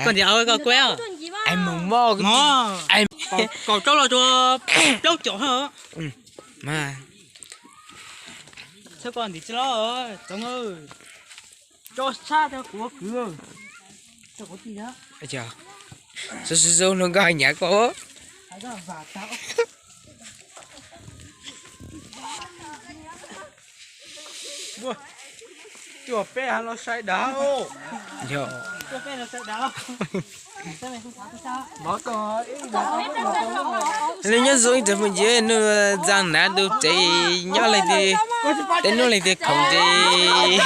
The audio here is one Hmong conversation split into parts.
Koj ntiav koj kuv. Ai mus mog. Kaum rau los tsuas plaub caum. Mas txhob koj ntim tsis los tsoov. Tso sab rau kuv kwv. Zoo zoo no nkoj hais nyav koj. Cuaj peb los sai dav. Li nyob zoo ib tsoom phooj ywg, hnub ntawd nav tus tsev nyob leej twg, tej hnub leej twg khoom ces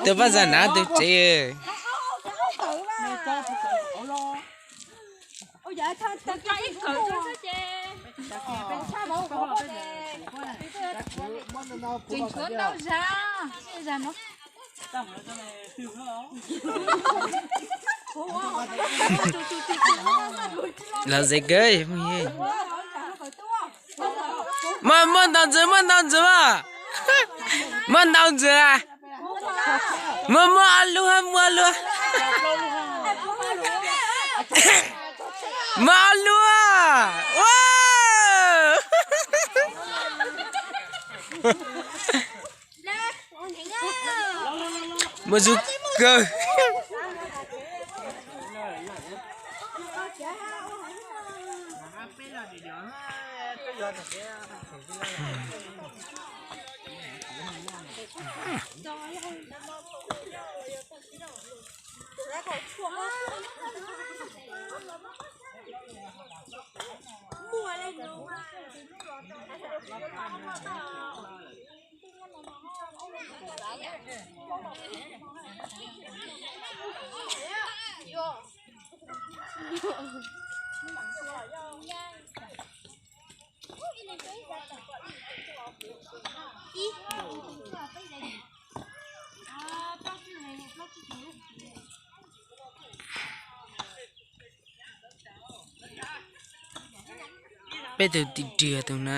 tus pab txog nav tus tsev. Los ze kawg. Muaj muaj ntaus ntxiv, muaj ntaus ntxiv mas. Muaj ntaus ntxiv. Muaj muaj ob lub, muaj ob lub. Muaj ob lub. Ua, muaj zoo kawg. Peb tus tim riam tus na.